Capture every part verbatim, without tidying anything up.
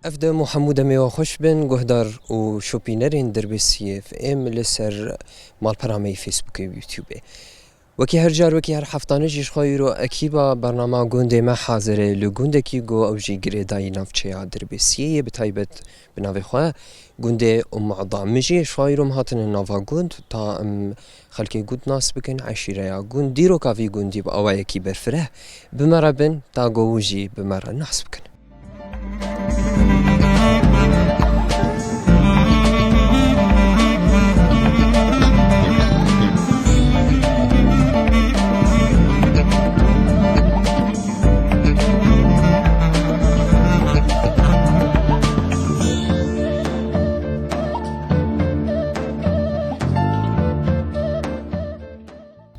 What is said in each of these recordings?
Ev dem û hemû demê we xweş bin, guhdar û şopînerên Dirbêsiyê. Em li ser malpera me yê Facebookê û YouTubeê. Wekî her car, wekî her heftane jî ji xwe îro ekîba bernama gundê me hazir e. Li gundekî ku ew jî girêdayî navçeya Dirbêsiyê ye, bi taybet bi navê xwe gundê Umm Adam. Min jî ji xwe îro em hatine nava gund, ta em xelkê gund nas bikin, eşîreya gund, dîroka vî gundî bi awayekî berfireh bi me re bin, ta ku hûn jî bi me re nas bikin.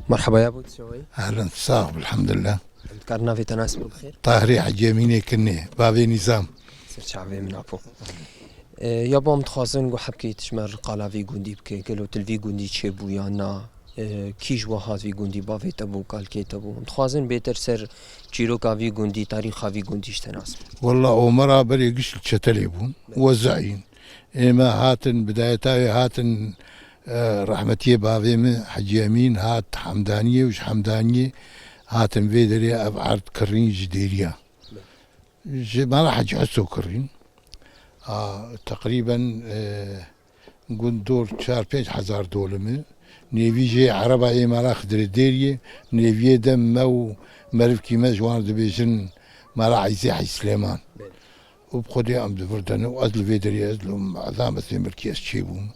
Merhaba ya, bo çawayî. Ehlen, sağ ol, elhamdülillah. Em dikarin navê te nas bikin, bi xêr? Tahirê Hecî Emînê Kinê, bavê Nîzam. Ser çavê min, apo. E, ya bo em dixwazin ku hebkê tu ji me re qala vî gundî bike, gelo tu li vî gundî çêbû ya na? E, kî ji we hat vî gundî, bavê te bû, kalkê te bû? Em dixwazin bêtir ser çîroka vî gundî, tarîxa vî gundî ji te nas bikin. Walla Omera berê giş li Çetelê bûn, wezayîn. Ême hatin, bidayeta wê hatin, e, rehmetiyê bavê min Hecî Emîn hat Hemdaniyê û ji Hemdaniyê hatin vê derê ev erd kirîn ji Dêriya. Ji mala Hecî Heso kirîn. A, teqrîben, e, gund dor çar pênc hezar dolim e. Nêvî jê ereba ê mala Xidirê Dêriyê, nêviyê de me û merivkî me ji wan dibêjin mala Eyzê Hecî Silêman. Belê. Û bi Xwedê em di vir de ne û ez li vê derê, ez li Ezam, ez ê milkî ez çêbûm.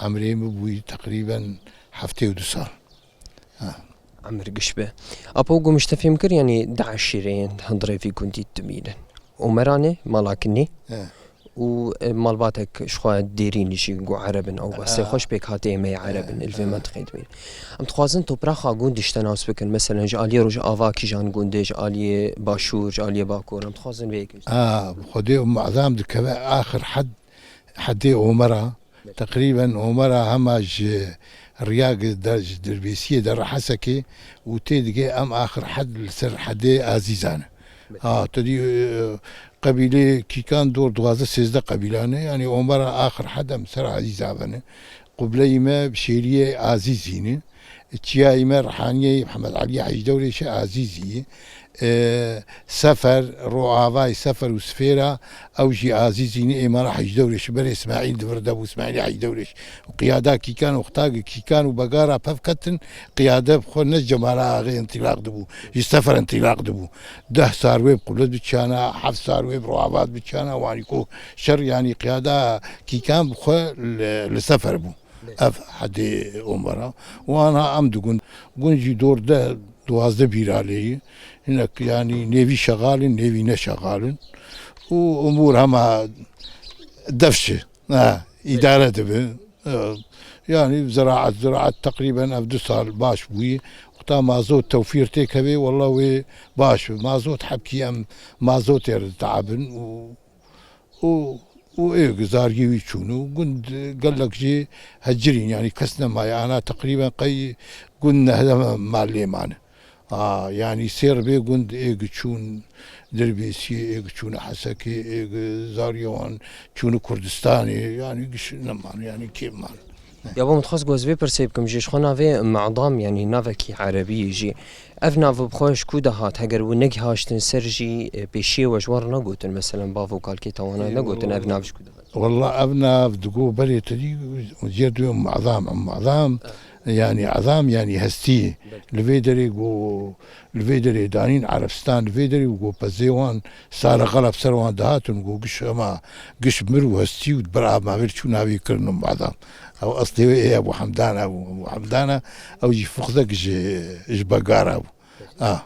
Emrê min bûyî teqrîben heftê û du sal. Ha. Emir giş be. Apo, ku min ji te fêm kir, yanî du eşîreyên hundirê vî gundî dimînin. Omeranê, mala Kinê He. û, e, malbatek ji xwe Dêrînî jî ku Ereb in, ew wesê He. xwe ji pêkhateyê me yê Ereb in, He. li vê He. mentiqê dimînin. Em dixwazin topraxa gundî ji te nas bikin. Meselen, ji aliyê Rojava kîjan gundê, ji aliyê Başûr, ji aliyê Bakur. Em dixwazin vê yekê. A, Xwedê û Ezam dikeve axir hed, hedê Omera. Teqrîben Omera hema ji riya gi-, de, ji Dirbêsiyê de re Hesekê û tê digê em axir hed li ser hedê Azîzan e. Ha, te dî, e, qebîlê Kîkan dor duwazdeh sêzdeh qebîlan e. Yanî Omera axir hed em ser Azîza ve ne. Qibleyî me bi şêriyê Azîzî ne. Çiyayî me Rihaniyê Mihemed Elî Hecdewrêşê Azîzî ye. E, Sefer, Roavayê Sefer û Sifêra, ew jî Azîzî ne, ê mala Hecdewrêşê, berê Îsmaîl di vir de bû, Îsmaîlê Hecdewrêş. Û qiyada Kîkan, wexta gi Kîkan û Begara pev ketin, qiyade bi xwe ne ji Cemala Axê întilaq dibû, ji Sefer întilaq dibû. Deh sar wê bi Qublet biçiyana, heft sar wê bi Roava biçiyana, wanî ku şer, yanî qiyada Kîkan bi xwe li, li Sefer bû. Ev hedê Omera. Wana em digun. Gun jî dor de duwazdeh bîraleyî. Hinek, yanî, nêvî şexal in, nêvî ne şexal in. Û umûr hema defşi. Ha, îdare dibe. E, yanî ziraet, ziraet teqrîben ev du sal baş bûyî. Wexta mazot tewfîr têkevê, walla wê baş be. Mazot hebkî em mazotê re ditabin û û, û ê zargî wî çûn û gund gelek jî hecirîn, yanî kes nemaye. Ana teqrîben qey gund nehde malê mane. A, yanî sêr bê gund ê gi çûn Dirbêsiyê, ê gi çûne Hesekê, ê gi zariyê wan çûne Kurdistanê, yanî giş nemane, yanî kêm mane. Ya bo min dixwest ku ez vê pirsê bikim jî, ji xwe navê Ma'dam, yanî navekî erebî ye jî. Ev nav bi xwe ji ku de hat? Heger wî negihaştin ser jî, e, pêşiyê we ji wan re negotin, meselen, bav û kalkê te wana negotin, ev nav ji ku de hat? Walla ev nav digo berê te dî, jê duyê Ma'dam, Ma'dam, yanî Adam, yanî hestî. Belê. Li vê derê go, li vê derê danîn Erebistan, li vê derê go pezê wan, sare xelef ser wan dihatin, go giş hema, giş mir û hestî û ber av mavêr çû navê kirin Ma'dam. Ew eslê wê ê Ebû Hemdana bû. Ebû Hemdana, ew jî fixzek ji, ji Begara bû. Ah.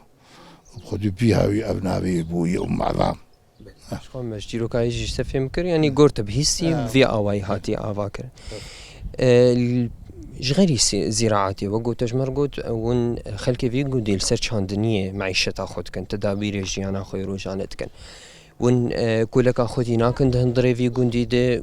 Xwedî bîha wî ev navê bûyî Umm Ezam. Ji xwe me ji çîrokayê jî ji te fêm kir, yanî got te bihîstî, Ha. vî awayî hatî ava kirin. E, l-, ji xeyrî sî-, zîraetê, wek gote ji me re got, hûn xelkê vî gundî li ser çandiniyê meîşeta xwe dikin, tedabîrê jiyana xwe yê rojane dikin. Hûn, e, koleka xwedî nakin di hundirê vî gundî de,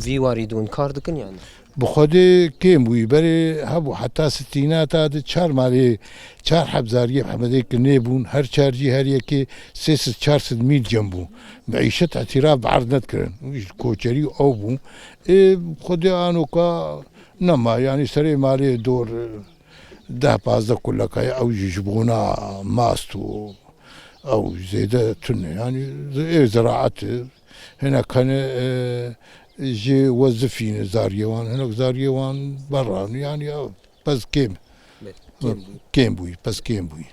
vî warî de hûn kar dikin yan na? Bi Xwedê kêm bûyî. Berê hebû heta sitîna ta di çar malê, çar heb zariyê Hemedê kirnê bûn. Her çar jî her yekê sê sed çar sed mîl cem bû. Meîşet îtîraf bi erd nedikirin. Koçerî ew bû. Ê, Xwedê anoka nema, yanî serê malê dor, e, deh pazdeh kulek heye, ew jî ji bona mast û ew zêde tune. Yanî ê ziraet e. Hinek hene, e, jê wezifî ne zariyê wan, hinek zariyê wan berran. Yanî ew pez kêm. Belê, kêm bû. Kêm bûyî, pez kêm bûyî.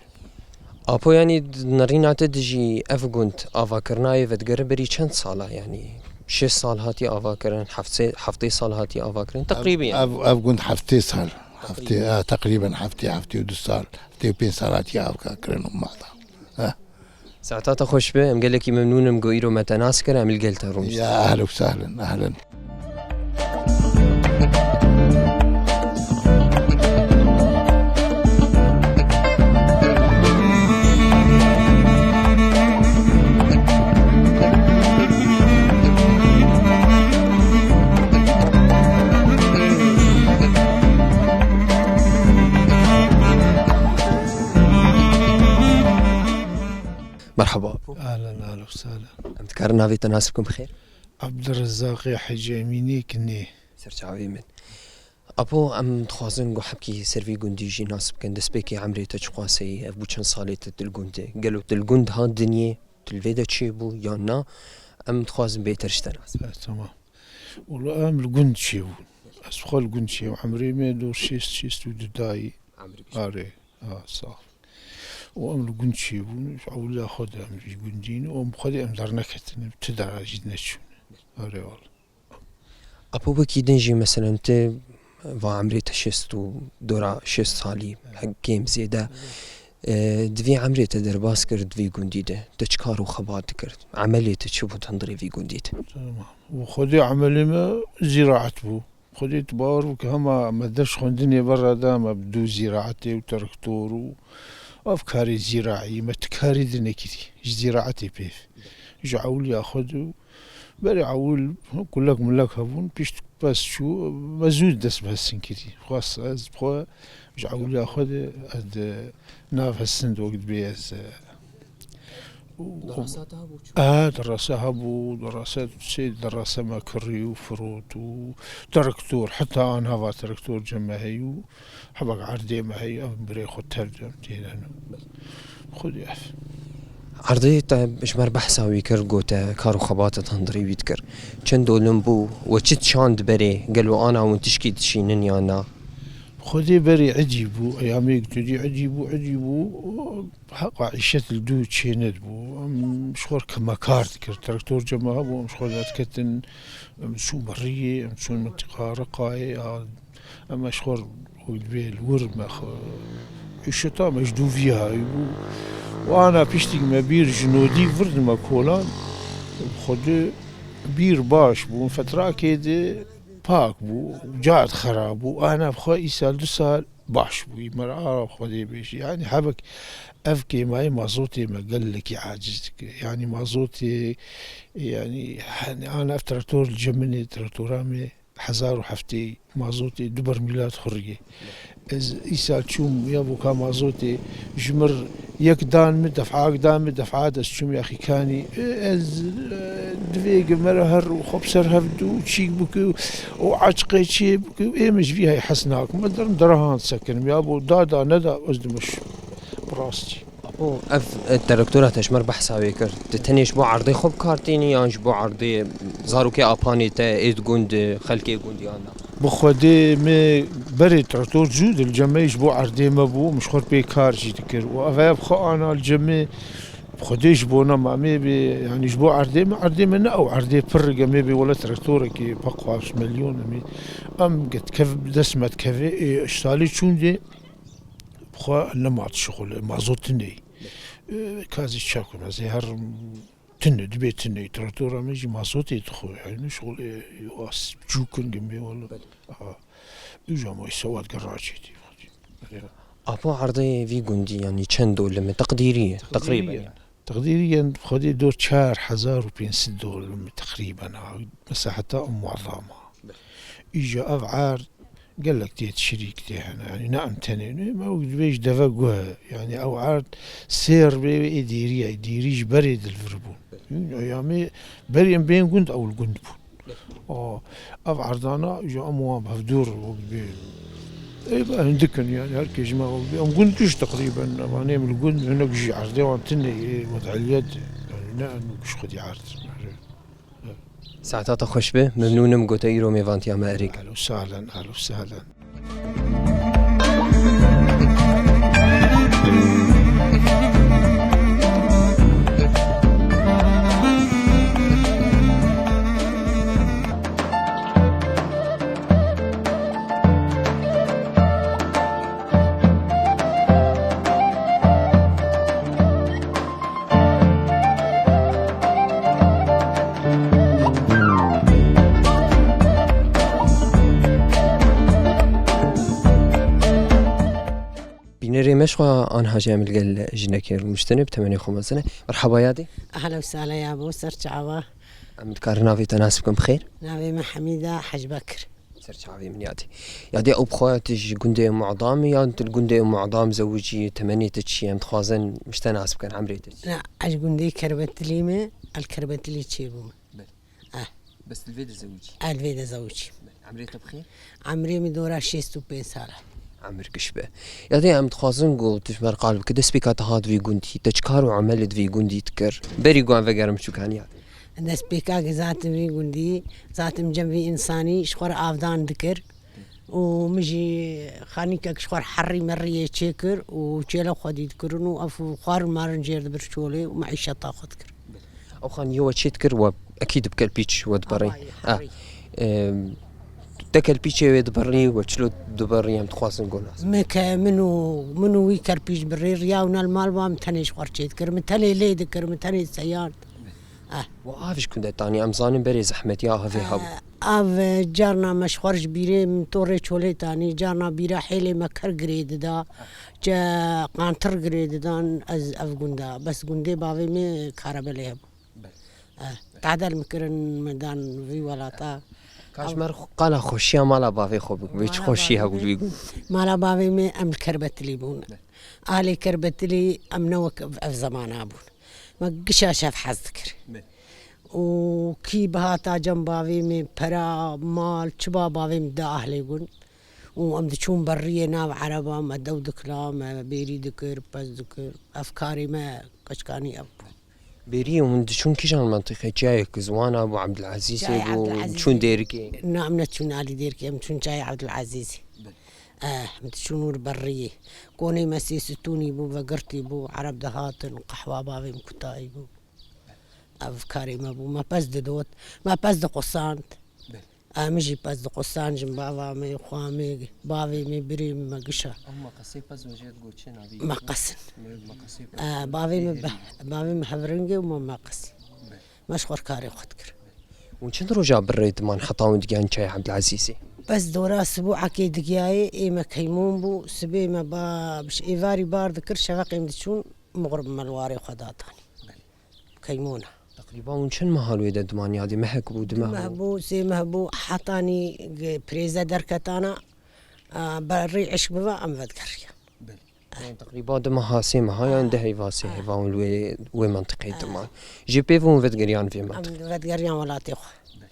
Apo, yanî di nerîna te de jî ev gund avakirina yê vedigere berî çend sal e? Yanî şeş sal hatiye avakirin, heftê, heftê sal hatiye avakirin. Ev, teqrîben yanî. Ev, ev gund heftê sal. Heftê, teqrîben. Ha, teqrîben heftê, heftê û du sal, heftê û pênc sal hatiye avakirin û mada. Ha. Saeta te xweş be, em gelekî memnûn in ku îro me te nas kir, em li gel te rûniştin. Ya, ehlen û sehlen, ehlen. Merhaba. Ehlen, ehlen, sehlen. Em dikarin navê te nas bikin bi xêr? Ebdurezaqê Hecî Emînê Kinê. Serçavê min. Apo, em dixwazin ku hebkî ser vî gundî jî nas bikin. Destpêkê emrê te çiqas heye? Ev bû çend salê te tu li gund e? Gelo tu li gund hat dinyê, tu li vê de çêbû yan na? Em dixwazin bêtir ji te nas bikin. E, tamam. Wela em li gund çêbûn. Ez xwe li gund çêbûm. Emrê me dor şêst, şêst û du dayî. Emrê. Arê. Ha, sağ ol. Û em li gund çêbûn, ji ewliya xwe de em jî gundî ne, û em xwedê em derneketine, tu dera jî neçûne. Erê wele. Apo, wekî din jî, meselen, tu va emrê te şêst û dora şêst salî, hek kêm zêde, e, di vî emrê te derbas kir di vî gundî de, te çi kar û xebat dikir? Emelê te çi bû di hundirê vî gundî de? Tamam. Û xwedê emelê me zîraet bû. Xwedê tu bawer bike, hema me dev ji xwendinê ve re da, me bi dû zîraetê û traktor û ev karê zîraî, me ti karê din nekirî ji zîraetê pêv. Ji ewliya xwe de û berê ewil kulek milek hebûn, pişt pez çû, me zû dest bi hestin kirî. Xwest ez bi xwe ji ewliya xwe de, ez di nav hestin de wek dibê ez, e, Derasa te hebû çi? E, derasa hebû, derasa sê, derasa me kirî û firot û traktor, heta aniha va traktor cem me heyî û hebek erdê me heyî, em birê xwe tev de em têde ne. Xwedê ev. Erdê te ji me re behsa wî kir, got te kar û xebata te hundirê wî dikir. Çend dolim bû, we çi çand berê, gelo ana hûn tişkî dişînin yan na? Xwedê berê ecîb bû, eyamê ku tu dî ecîb bû, ecîb bû. Heqa îşet li dû çênedibû. Em ji xwe re kemekar dikir. Traktor cema hebû, em ji xwe re derdiketin, em çûn beriyê, em çûn mintiqa Reqayê, ya em ji xwe re wek dibê li wir me xwe, îşeta me ji dûvî hayî bû. Û ana piştî me bîr ji nodî vir dime kolan, xwedê bîr baş bû. Fetrakê de pak bû, cad xera bû. Ana bi xwe îsal du sal baş bûyî, me re ara Xwedê bêjî. Yanî hebek ev kêmayê mazotê me gelekî aciz dike. Yanî mazotê, yanî, hani, ana ev traktor li cem min ê, traktora me hezar û heftê mazotê du bermîla dixuriyê. Ez îsal çûm ya bo ka mazotê ji mir yek dan min, defak dan min, defat ez çûm ya Xîkanî. Ez, e, divê ge me re her xwe bi ser hev du çîk bike û açiqê çê bike û ê min ji vî hey hez nakim. Ez derim derahan sekinim ya bo da da neda ez dimiş. Bi rastî. Apo, ev, e, traktora te ji me re behsa wê kir. Tu tenê ji bo erdê xwe bi kar tînî yan ji bo erdê zarokê apanê te, êd gund, xelkê gund yan na? Bi Xwedê me berê traktor cû dil cemeyî ji bo erdê me bû, min ji xwe pê kar jî dikir. Û ev, ev xwe ana li cemê, bi Xwedê ji bona me, em ê bê, yanî ji bo erdê me, erdê me ne ew erdê pir, em ê bê wele traktorekê paqas milyon em ê. Em get kev, dest me dikeve, ê, ji salê çûn dê, bi xwe nema dişixule, mazot tune. Ê, ka ez ê çakum, ez ê her Tune, dibê tune. Traktora me jî mazotê dixwe. Yanî şixulê, e, as çûkin gimê wala. Belê. Aha. Îja ma sewat geraçê tê. Belê. Apo erdê vî gundî, yanî çend dolim e? Teqdîrî ye, teqrîben. Teqdîrî ye. Teqdîrî ye, Xwedê dor çar hezar û pênc sed dolim e teqrîben, ha. Mesela heta em muazama. Belê. Îja ev erd gelek tê şirîk tê hene. Yanî ne em tenê ne, me wek dibê ji deve guh e. Yanî ew erd sêr bê wê ê dêrî ye. Dêrî ji berê di li vir bûn. Yanî em ê berê em bên gund ew li gund bûn. A, ev erdana îja em wan bi hevdûr wek dibê. Ê, be, hindik in, yanî her kê ji me wek dibê. Em gund giş teqrîben, evanê em li gund, hinek jî erdê wan tune yê, wed eliyet, yanî ne em giş xwedî erd. Saeta te xweş be, memnûn im ku te îro mêvantiya me erê kir. Ehlen û sehlen, ehlen û sehlen. Bînerê me ji xwe anha jî em li gel jinekê rûniştine, bi temenê xwe mezin e. Merhaba yadê. Ehla û sehla yabo, ser çava. Em dikarin navê te nas bikin bi xêr? Navê me Hemîda Hecbekir. Ser çavê min yadê. Yadê ew bi xwe tu ji gundê Mu'damî yan tu li gundê Mu'dam zewicî, temenê te çi ye? Em dixwazin ji te nas bikin, emrê te çi? Na, ez ji gundê Kerbetilî me, el Kerbetilî çêbûme. Belê. Eh. Bes li vê de zewicî? El vê de zewicî. Belê. Emrê te bi xêr? Emrê min dora şêst û pênc sal e. Emir giş be. Yadê em dixwazin ku tu ji me re qal bike, destpêka te hat vî gundî, te çi kar û emelê di vî gundî dikir? Berî ku em vegerin biçûkan yadê. Destpêka ku zatim vî gundî, zatim cem vî însanî ji xwe re avdan dikir. Û min jî xanîkek ji xwe re herî merî yê çêkir û çêle xwedî dikirin û ev xwarin marin jêr dibir çolê û meîşeta xwe dikir. Ew xaniyê we çê dikir, we ekî bi kelpîç we diberî. Avayî, Ah, herî. Em, te kelpîçê wê diberî, we çilo diberî, em dixwazin ku nas. Min ke, min û, min û wî kerpîç birî, riya û nel mal ba min tenê ji xwe re çê dikir, min tenê lê dikir, min tenê seyar. Eh. We av ji ku de tanî? Em zanin berê zehmetiya avê hebû. Eh, av, eh, carna me ji xwe re ji bîrê min torê çolê tanî, carna bîra hêlê me ker girê dida, ce qantir girê didan ez ev gunda. Bes gundê bavê me karebelê hebû. Belê. Eh, tadel min kirin, min dan vî welata. Ka ji me re qala xweşiya mala bavê xwe bik, vê çi Mala xweşî bavê hebû me, vî gund. Mala bavê me em li Kerbetilî bûn. Belê. Alê Kerbetilî em ne wek ev, ev zemana bûn. Me gişa şev hez dikir. Belê. Û kî bihata cem bavê me, pera, mal, çiba bavê me da ahlê gund. Û em diçûn berriyê nav ereba, me dew dikila, me bêrî dikir, pez dikir. Ev karê me keçkanî ev bû. Bêriyê hûn diçûn kîjan mentiqê? Çiyayê Kizwana bû, Ebdulezîzê Çiyayê bû, Ebdulezîzê. Çûn Dêrikê? Na, em neçûn alî Dêrikê, em çûn Çiyayê Ebdulezîzê. Belê. Eh, em diçûn wir berriyê. Konê me sê stûnî bû, vegirtî bû, ereb dihatin, qehwa bavê min kutayî bû. Ev karê me bû. Me pez didot, me pez diqusand. Belê. Em jî pez diqusanjin, bava me, xwa me, bavê me, birê me, me gişa. Ew meqesê pez we jê digot çi navê? Meqesin. Me-, meqesê pez. Eh, bavê me, Hêrî. Beh-, bavê me hevringê û me meqesî. Belê. Me ji xwe karê xwe dikir. Hûn çend roja bi rê diman heta hûn digihan Çiyayê Ebdulezîzê? Bes dora sibû ekê digiyayê, ê me keymûn bû, sibê me ba, bi ş-, êvarî bar dikir, şeveqê em diçûn, mixrib me li warê xwe datanî. Belê. Keymûna. Teqrîban hûn çend meha li wê de diman yadê? Mehek bû, du meh bû? Du meh bû, sê meh bû, hetanî ge-, pirêze derketana, a, berî eşk biva, em vedigerî. Belê. Yan teqrîba du meha, sê meha yan Ah. deh heyva, sê Ah. heyva hûn li wê, wê mentiqê Ah. diman. Jê pê ve hûn vedigeriyan vê mentiqê? Em vedigeriyan welatê xwe. Belê.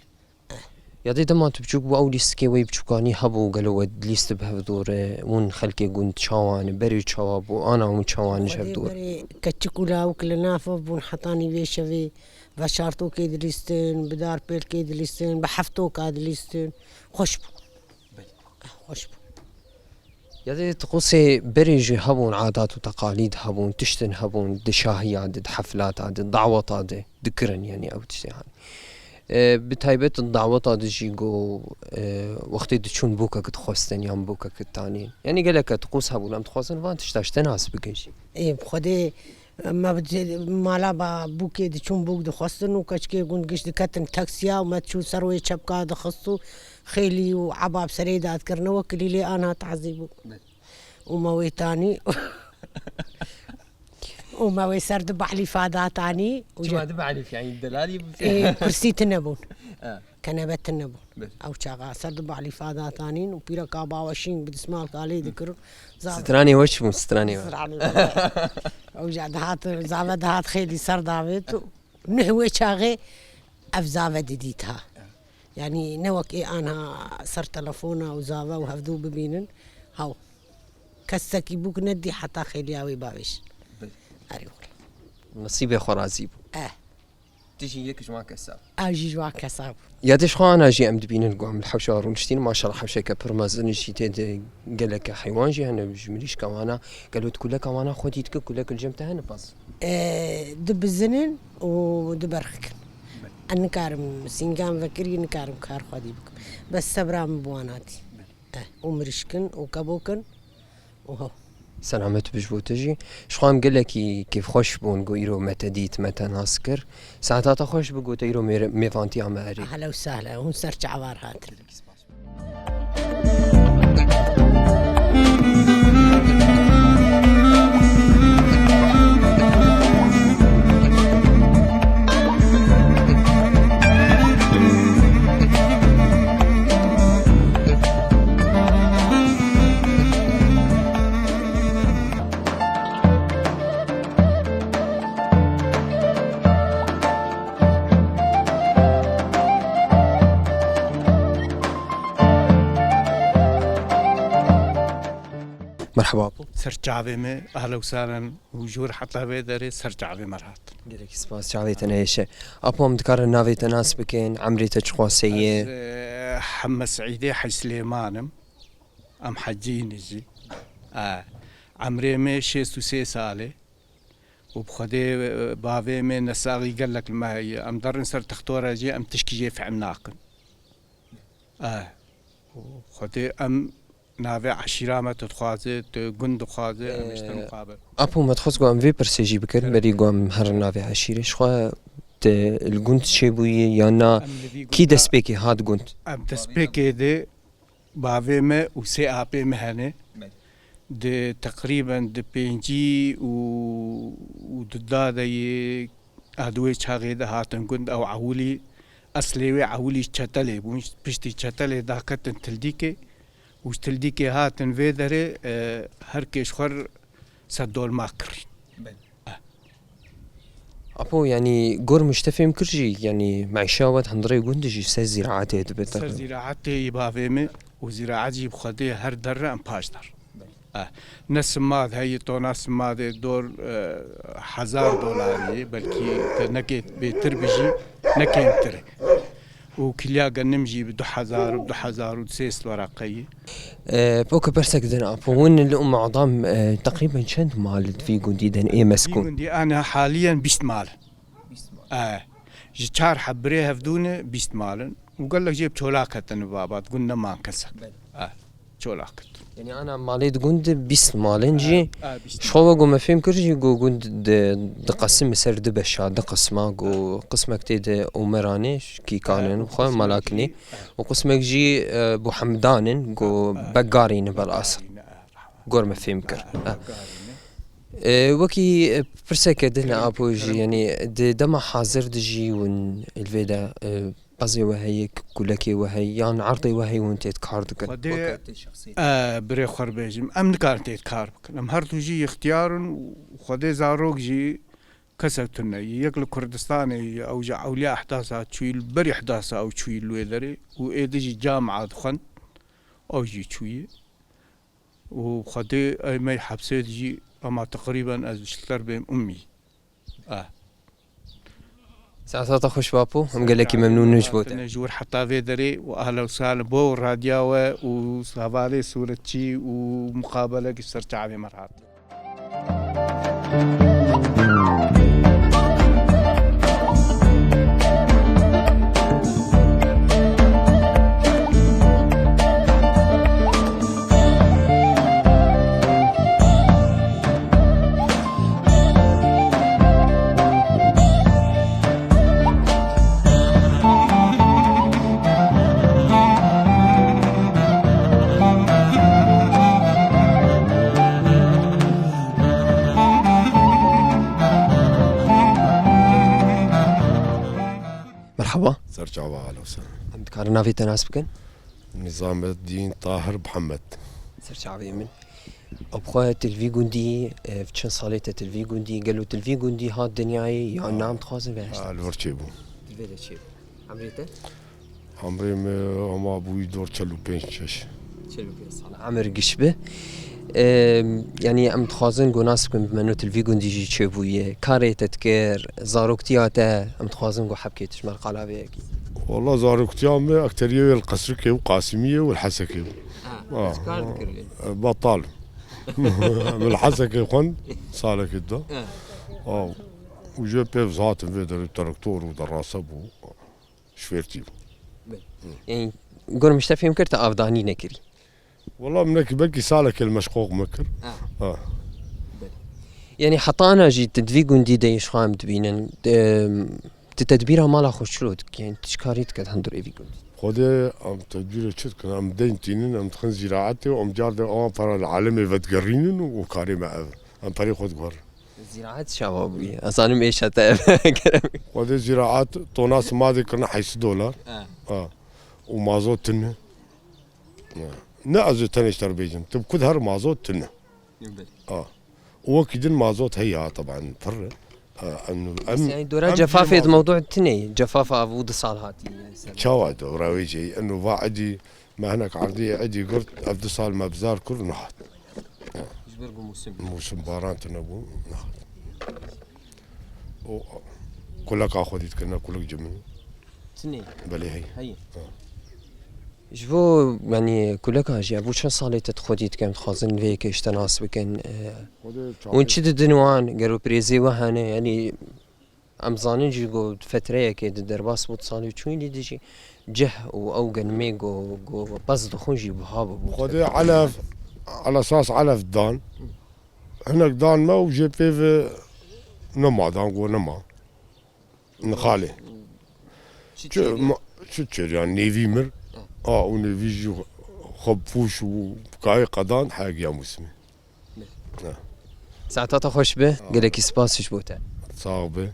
Ya dê dema tu biçûk bû, ew lîstikê wê biçûkanî hebû, gelo we lîst bi hev dore, hûn xelkê gund çawan e, berê çawa bû, ana hûn çawan ji hev Xwedê dor? Berê keçik û lawik li nav hev bûn, hetanî vê şevê veşartokê dilîstin, bi darpêlkê dilîstin, bi heftoka dilîstin. Xweş bû. Belê. Eh, xweş bû. Ya dê tiqusê berê jî hebûn, adat û teqalîd hebûn, tiştin hebûn, di şahiya de, di heflata de, daweta de dikirin, yanî ew tiştê hanî. E, bi taybet daweta de jî go, e, wextê diçûn bûkek dixwestin yan bûkek ditanîn. Yanî gelek tiqus hebûn, em dixwazin van tişta ji te nas bikin jî. Ê, bi Xwedê Me bi mala ba bûkê diçûn bûk dixwestin û keçikê gund giş diketin taksiya û me diçûn ser wê çepka dixist û xêlî û eba bi serê de dikir, ne wek kilîlê anha tazî bû. Belê. Û me wê tanî. û me wê ser du behlîfa datanî û Çima du behlîf, yanî delalî bû? Ê, kursî tune bûn. Ha. Kenebe tune bûn. Belê. Ew çaxa ser du behlîfa datanîn û pîreka baweşîn bi dismalka lê dikirin. Zaf- Stranê we çi bûn, stranê we? Stranê we. Ew ca dihat, zave dihat xêlî ser davêt û neh wê çaxê ev zave didît ha. Yanî ne wek ê anha ser telefona û zave û hevdû bibînin. Haw. Kesekî bûk nedî heta xêliya wê bavêj. Belê. Erê wele. Nesîbê xwe razî bû. Eh. Tu jî yek ji wan kesa. Ew jî ji wan kesa bû. Ya de ji xwe ana jî em dibînin ku em li hewşa rûniştîn. Maşallah hewşeke pir mezin jî tê de geleke heywan jî hene ji mirîşka wana. Gelo tu kuleka wana xwedî dike, kulek li cem te hene pas? Ee, dibizinin û diberxikin. Belê. Ez nikarim sîngan vekirî, nikarim kar xwedî bikim. Bes sebra min bi wan hatî. Belê. Eh, û mirişkin û kebokin û ho. Selamet bi ji bo te jî. Ji xwe em gelekî kêfxweş bûn ku îro me te dît, me te nas kir. Saeta te xweş bi ku te îro mêr-, mêvantiya me erê. Ehla û sehla, hûn ser çavar hatin. Merhaba Apo. Ser çavê me, ehla û sehla û jûr heta vê derê ser çavê me re hatin. Gelekî spas, çavê te nehêşe. Apo, em dikarin navê te nas bikin, emrê te çiqasê ye? Ez, e, Heme Seîdê Hec Silêman im. Em hecî ne jî. E, emrê me şêst û sê sal e. Û bi Xwedê, e, bavê me nesaxî gelek li me heye. Em derin ser textora jî, em tişkî jê fehm nakin. E, û Xwedê em navê eşîra me tu dixwaze, tu gund dixwaze, em ji te Ee, muqabil. Apo, me dixwest ku em vê pirsê jî bikin, Kerem. Berî ku em herin navê eşîrê. Ji xwe te li gund çêbûyî yan na Em li vî kî gunda destpêkê hat gund? Em destpêkê de bavê me û sê apê me hene. Belê. Di teqrîben di pêncî û, û du da de yê, a di wê çaxê de hatin gund, ew ewilî, eslê wê ewilî ji Çetelê bûn. Piştî Çetelê daketin Tildîkê û ji Tildîkê hatin vê derê, e, her kê ji xwe r-, ser dolma kirîn. Belê. Eh. Apo, yanî gor min ji te fêm kir jî, yanî meîşa we di hundirê gund jî ser zîraetê dibe. Ser zîraetê yê bavê min û zîraet jî bi Xwedê her derre em paş der. Eh, ne simad heye, tona simadê dor, eh, hezar dolarî ye, belkî tenekê bêtir bi jî ne kêmtir e. Û kiliya genim jî bi du hezar û du hezar û sê sed weraqe ye. E, poke persek din Apo, hûn li Umm Adam, e, teqrîben çend mal di vî gundî de ne ê meskûn? Vî gundî ana haliyen bîst mal. E, ji çar heb birê hevdû ne, bîst mal in. Û gelek jê bi çolak ketin bi babat, gund neman kesek. Belê. E, çolak ketin. Yanî ana malê di gund bîst mal in jî. E, e, bîst mal. Ji xwe we ku me fêm kir jî ku gund di, diqesim ser du beşa, du qisma, ku qismek tê de Omeran e, kîkan in, e, û xwe qismek Malakin e. Jî, e, Û qismek jî, e, Buhemdan in, ku, e, e, Beggarî ne belasir. Beggarî ne, e, gor me fêm kir. E, e, Beggarî ne. E, wekî, e, pirseke din e, Apo jî, yanî di dema hazir de jî hûn li vê de, e, pezê we heye, kulekê we heye, yan erdê we heye hûn tê de kar dikin? Xwedê, weke te şexsî. E, birê xwe re bêjim, em nikarin tê de kar bikin. Em her du jî ixtiyar in û Xwedê zarok jî kesek tune ye. Yek li Kurdistanê ye, ew ji ewliya ehdasa çûyî, li berî ehdasa ew çûyî li wê derê û êdî jî camia dixwend, ew jî çûyî. Û Xwedê ey me hepsê de jî, ema teqrîben ez ji ter bêm ummî. Eh. Saeta te xweş be Apo, em gelekî memnûn in ji bo te. Ji wir heta vê derê û ehla û sehla bo radya we û hevalê sûretçî û muqabelek ji ser çavê me re hat. Merhaba. Serçava, ahlen we sehlen. Em dikarin navê te nas bikin? Nizameddîn Tahir Mihemed. Serçavê min. Ew bi xwe tu li vî gundî, e, çend salê te tu li vî gundî, gelo tu li vî gundî hat dinyayê, ya na em dixwazin vê hişta? Ha, li vir çêbû. Li vê de çêbû. Emrê te? Emrê me hema bûyî dor çel û pênc şeş. Çel û pênc sal. Emir giş bi. Em, yanî em dixwazin ku nas bikin bi meno tu li vî gundî jî çêbûyî. Karê te dikir, zaroktiya te, em dixwazin ku hebkê tu ji me re qala vê yekê. Wala zaroktiya me ekteriyê wê li Qesrikê û Qasimiyê û li Hesekê bû. Ha, ha, tu kar dikir lê? Betal. Min li Hesekê xwend, salekê da. Ha. Aw. Û jê pêv hatin vê derê traktor û derase bû. Şfêrtî bû. Belê. Yanî, gor min ji te fêm kir, te avdanî nekirî. Wala min nekî, belkî salekê li meşqoq me kir. Ha. Ha. Belê. Yanî, heta ana jî tu di vî gundî de yî ji xwe em dibînin. Em, tu tedbîra mala xwe çilo dike? Yanî, tu çi karî dike di hundirê vî gundî? Xwedê em tedbîrê çi dikin? Em deyn tînin, em dixin zîraetê û em car de awan pera li alemê vedigerînin û karê me ev. Em perê xwe diguherin. Zîraet çawa bûye? Ez zanim êşa te ev kerem. Xwedê zîraet tona simadê kirine heyşt dolar. Ha. Ha. Û mazot tune. Ha. Ne ez ê tenê ji te re bêjim. Tu bi ku de her mazot tune. Belê. Ha. Û wekî din mazot heye ha, teban pir e. Ha, em, em, Yanî dora em cefafê di mewdû tune ye. Cefafa ev û du sal hatiye, yanî ser. Çawa dora wê jî? Eno va edî Me hinek erdî êdî girt, ev du sal me bizar kir û nehat. Ji ber ku mûsim. Mûsim baran tune bû, nehat. Û kuleka xwedî dikirine, kulek cimî. Tune. Belê hey. Hey. Ha. Ji bo, yanî, kuleka jî, ev çend salê te xwedî dikin, dixwazin vê yekê ji te nas bikin, e, Xwedê hûn çaxê çi didin wan, gero pirêzê we hene, yanî, Em zanin jî ku fetreyekê di derbas bû di salê çûyînê de jî cih û ew genimê ku, ku pez dixwin jî buha bû. Xwedê elef, elesas elef dan. Hinek dan me û jê pê ve nema dan ku nema. Nixalê. Çi Çi çêrî? ma-, çi çêrî ya nêvî mir. Ha. A û nêvî jî xwe pûş û kayê qedan heya giya mûsimê. Saeta te xweş be, gelekî spas ji bo te. Sax be.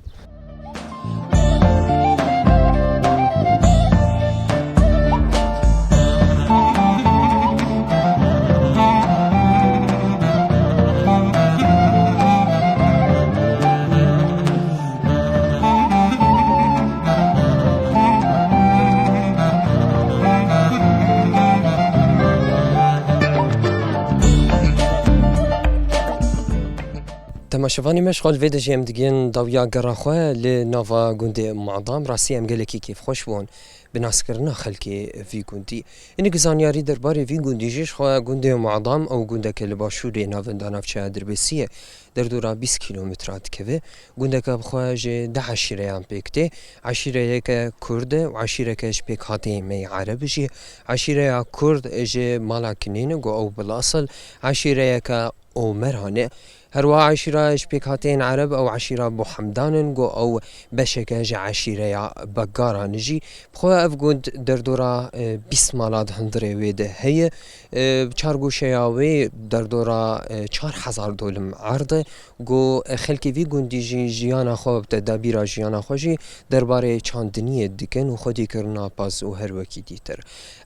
Temaşevanê me, ji xwe li vê de jî em digihên dawiya gera xwe li nava gundê Madam. Rastî em gelekî kêfxweş bûn bi naskirina xelkê vî gundî. Hinek zanyarî derbarê vî gundî jî, ji xwe gundê Madam, ew gundeke li başûrê navenda navçeya Dirbêsiyê, derdora bîst kîlometra dikeve. Gundeke bi xwe ji du eşîreyan pêk tê. Eşîreyeke Kurd e û eşîreke ji pêkhateyên me yê Ereb jî. Eşîreya Kurd ji mala Kinên e, ku ew bilasil eşîreyeke Omeran e. Herwiha eşîra ji pêkhateyên Ereb ew eşîra Buhemdan in, ku ew beşeke ji eşîreya Begaran e jî. Bi xwe ev gund derdora, e, bîst mala di hundirê wê de heye. E, çargoşeya wê derdora, e, çar hezar dolim erd e. Ku xelkê vî gundî jî jiyana xwe, tedabîra jiyana xwe jî derbarê çandiniyê dikin û xwedîkirina pez û her wekî dîtir.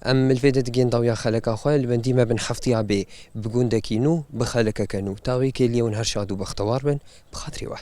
Em li vê de digihên dawiya xeleka xwe, li bendî me bin heftiya bê bi gundekî nû, bi xelekeke nû. Ta wê kêliyê hûn her şad û bextewar bin, bi xatirê we.